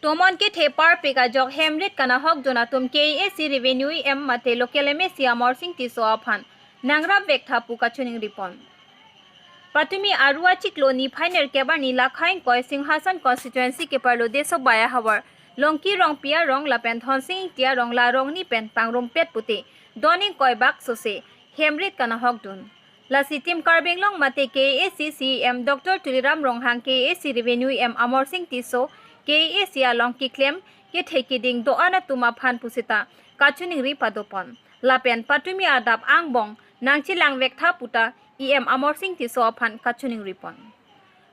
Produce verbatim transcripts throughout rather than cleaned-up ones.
Tomon kethe parpik ajok hem rit kanahokdun atum K A A C revenue E M mate local M A C Amarsing Tisso aphan nangrap vek tha pu kachiningri pon. Patumi Aru achiklo niphai nerkep arni Lakha ingkoi Singhason constituency keparlo Desobai ahavar Longki Rongpi arong lapen Thonsing Ingti arong la rongni pen pangrumpet pute don ingkoi bak sose hem rit kanahokdun. Lasi Team Karbi Anglong mate K A A C C E M Doctor Tuliram Ronghang, K A A C revenue E M Amarsing Tisso, K A A C along keklem kethe keding do-an atum aphan pusita kachiningri padopon. Lapen patumi adap angbong nangchelang vek tha puta E M Amarsing Tisso aphan kachiningri pon.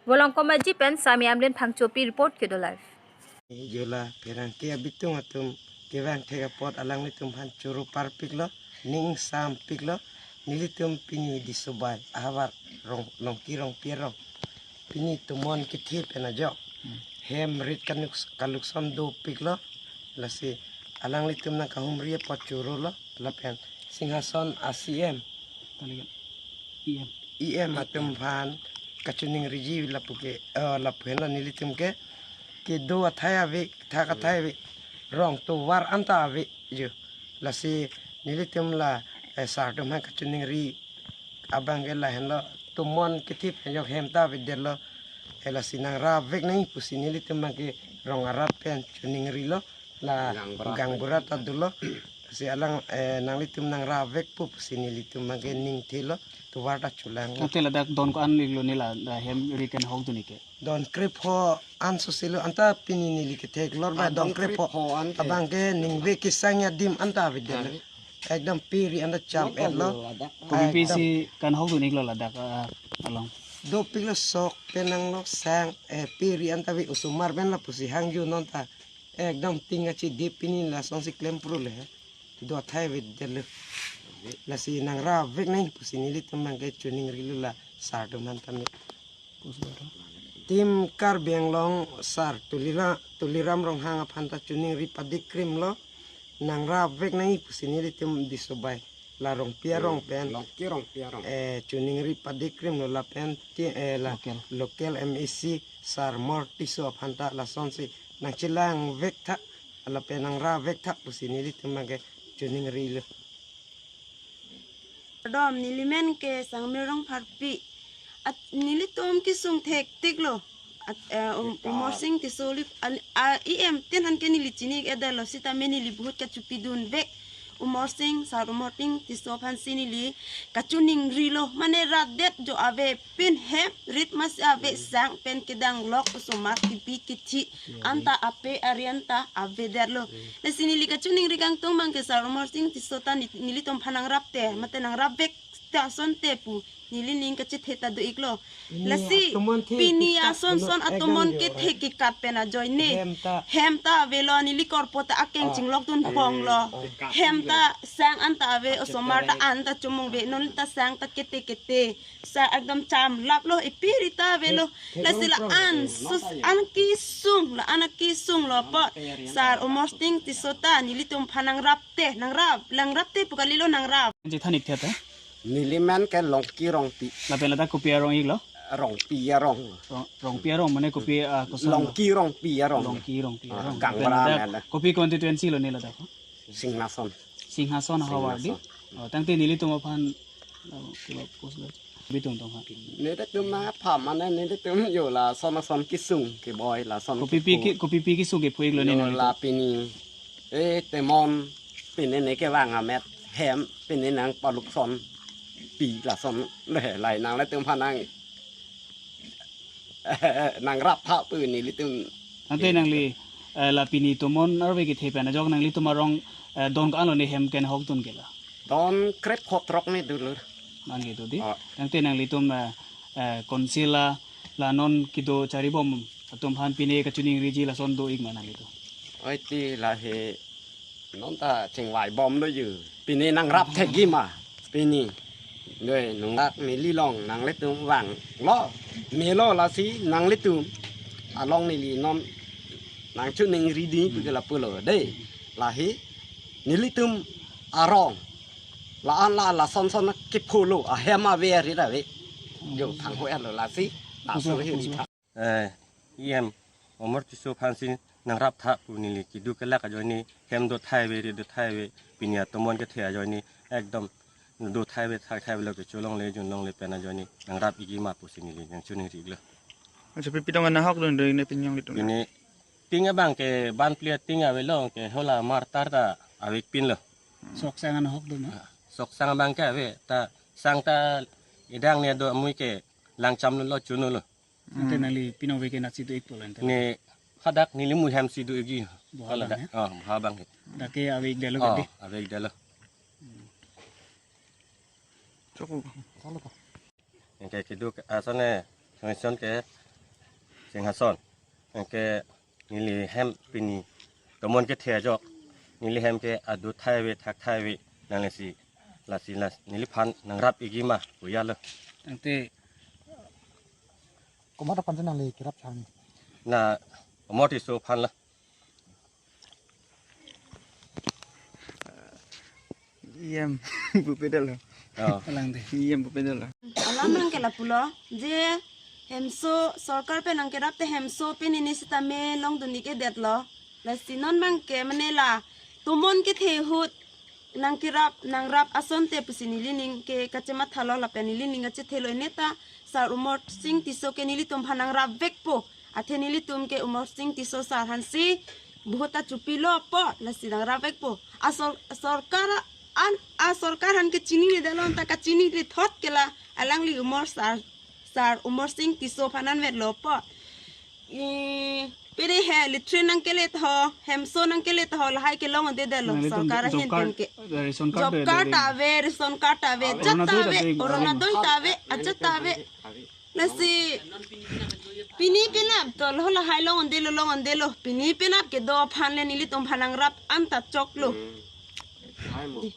Volongkom Aji pen Sami Amlen Phangchopi report, Kedo Live. Jola pherangke abitung atum kevang thek apot alanglitum aphan choro parpiklo, ning sampiklo, nelitum pini Desobai ahavar rong, Longki Rongpi arong. Pini tomon kethe pen ajok hem rit kanuk, kalukson dopiklo, lasi alanglitum nangkahumri apot chorolo, lapen Singhason a C M. Talikan. E M. E M atum aphan kachiningriji lapu ke, eh, lapu henlo nelitum ke, kedo athai ave, thak athai ave, rong tovar anta ave jo. Lasi nelitum la, eh, sar atum aphan kachiningri abang ke lahenlo, tomon kethe pen ajok hem ta avedetlo. Eh, lasi nangrap vek nangji pusi nelitum abang ke rong arat pen chiningrilo. La gang berat, gang berat ta dolo. Si alang, eh, nanglitum nangrap vek pu pusi nelitum abang ke ning thelo, tovar ta cholang. Tangte ladak don ko-an iklo neli la, la hem rit kanahokdun ke? Don krepho an soselo, anta pini neli kethek lor ba. Ah, don don krepho. Krepho an ke. Abang ke ning ve kesang adim anta avedetlo. Ah. Ekdom pe ri anta cham etlo. Kopi pi si kanahokdun iklo ladak, ah, along? Dopiklo, sok pen nanglo, sang, eh, pe ri anta ave, osomar pen lapusi hangjo non ta. Ekdom ting achi dip pini lasonsi klem pru le. Do athai avedetlo. Lasi nangrap vek nangji pusi nelitum abang ke chiningrilo la sar atum aphan tame. Team Karbi Anglong sar Tulila-, Tuliram Ronghang aphan ta chiningri padikrimlo. Nangrap vek nangji pusi nelitum Desobai la Rongpi arong pen, Longki Rongpi arong, eh, chiningri padikrimlo lapen ti, eh, la local, local M A C sar Mor Tisso aphan ta lasonsi nangchelang vek tha, lapen nangrap vek tha pusi nelitum abang ke chiningrilo. Dom, neli men ke Sangmir Rongpharpi. At nelitum kesung thektiklo. At, eh, um, Ika. Amarsing Tisso li, al-, a, E M tin aphan ke neli chini-edetlo, sitame neli bahut kachopidun vek. Amarsing, sar Amarsing Tisso aphansi neli kachiningrilo. Mane rat det jo ave, pin hem rit mas ave, sang pen kedang lok, osomar kipi kithi anta ape ari anta avedetlo. Lasi neli kachiningri kangtung abang ke sar Amarsing Tisso ta ni-, nelitum aphan nangrap te, mate nangrap vek ta asonte pu neli ning kachethe ta do iklo. Pini lasi atomon the pini kekat ason son lo, atomon ekdam kethe jo, eh, kekat pen ajoine. Hem ta. Hem ta avelo, neli korpo ta akeng, ah, chinglokdun, eh, ponglo. Ah. Hem ta sang anta ave, osomar ta anta chomong ave, non ta sang ta kete kete. Sa ekdom cham laplo, epi ri ta avelo. Thek-, lasi theklong la prong an ave, sus, nota ya, an kesung, la an kesung lo po. Sar Amarsing Tisso ta nelitum aphan nangrap te, nangrap, nangrap te pu kalilo, nangrap. Anji than ik tha ta? Neli men ke Longki Rongpi. Lapen ladak kopi arong iklo? Rongpi arong. Rong-, Rongpi arong mane kopi, ah, koson lo? Longki Rongpi arong. Longki Rongpi arong. Ah, gang lapen berat ladak men. Kopi constituency lo neli ladak? Singhason. Singhason ahavar di. Singhason. Oh, tangte nelitum aphan, oh, kiba post lo. Bitung tong ha. Nelitum aphan mane nelitum jo lason ason kesung keboi lason. Kopi pi kepu. Ke, kopi pi kesung kepu iklo ne jo nelitum? La pini. Eh, tomon pini ne kevang amet hem pini nangpalukson pi lason le, lahei nanglitum aphan nang nangrap tha pu nelitum. Tangte nangli, eh, la pini tomon arve kethe pen ajok nanglitum arong, eh, don ko-an lo ne hem kanahokdun ke la? Don krepho throk ne dolo. Man ke do di. Oh. Tangte nanglitum, eh, eh, council la, la non kedo charibom atum aphan pine kachiningriji lason do ik ma nanglitum? Oi ti lahei non ta chingvai bomlo ju. Pini nangrap thekji ma. Pini. Doi nunglak neli along nanglitum vanglo. Melo lasi nanglitum along neli non nangchiningri di pu ke lapulo. Dei. Lahei nelitum arong. La-an la lason son kepho lo. Ahem ave ari ave. Jo thang ho lo lasi. Laso hiri tha. Eh, E M Amarsing Tisso aphansi nangrap tha pu neli keduk kelak ajoine hem do thai ave, ri do thai ave, pini atomon kethe ajoine ekdom do thai ave, thak thai ave lo, kecholongle junlongle pen ajoine nangrap igi ma pusi neli nangchoningri lo. Acha, pi pitong ana hok dun dun ne pin yong litum. Pini ting abang ke ban plia ting avelo, ke hala mar tar ta avek pin lo. Sok sang ana hok dun ma? Sok sang abang ke ave, ta sang ta idang ne do amui ke langcham lo, lo chuno lo. Ante nangli pino veke natsi do ik pulo ante. Ne hadak neli mui hem si do igi. Boha kala abang, dak, ya? Oh, boha abang ke. Dak ke ave ik delo. Oh, ke de? Ave ik delo. Choko. Anke keduk ason ne, Singhason ke, Singhason. Anke neli hem pini tomon kethe ajok, neli hem ke ado thai ave, thak thai ave, nanglesi, lasi las neliphan nangrap igi ma puya lo. Ante komat aphan si nangli kerap chang? Na Omor Tisso aphan lo. E M pupe dolo. Oh. Alang de. E M pupe dolo. Alam nang ke lapulo, je hemso sorkar pen nangkerap te hemso pen ini sitame longdun ik-edetlo. Lasi non abang ke mane la tomon kethe ahut nangkerap nangrap asonte pusi nelining ke kachemathalo lapen nelining kachethelo, ne ta Sar Omor Sing Tisso ke nelitum aphan nangrap vekpo. Athe nelitum ke Omor Sing Tisso sar aphan si vote ta chopilo apot lasi nangrap vekpo. Asor-, sorkar an, asorkar aphan ke chiningri dalon ta kachiningri thot ke la alangli Omor sar, Sar Omor Sing Tisso aphan anvetlo apot. I, pini he latrine nangkele tho, hemso nangkele tho, lahai ke longdedetlo. Nelitum sorkar job ahin card, pen ke. Ration card job de, card de. Ta ave, ration card ta ave, ajat ta ave, Orunodoi ta ave, Orunodoi ta ave, ajat ta ave. Lasi pini penap to lo lahai longdelo, longdelo. Pini penap kedo aphan le nelitum aphan nangrap anta choklo. Hmm.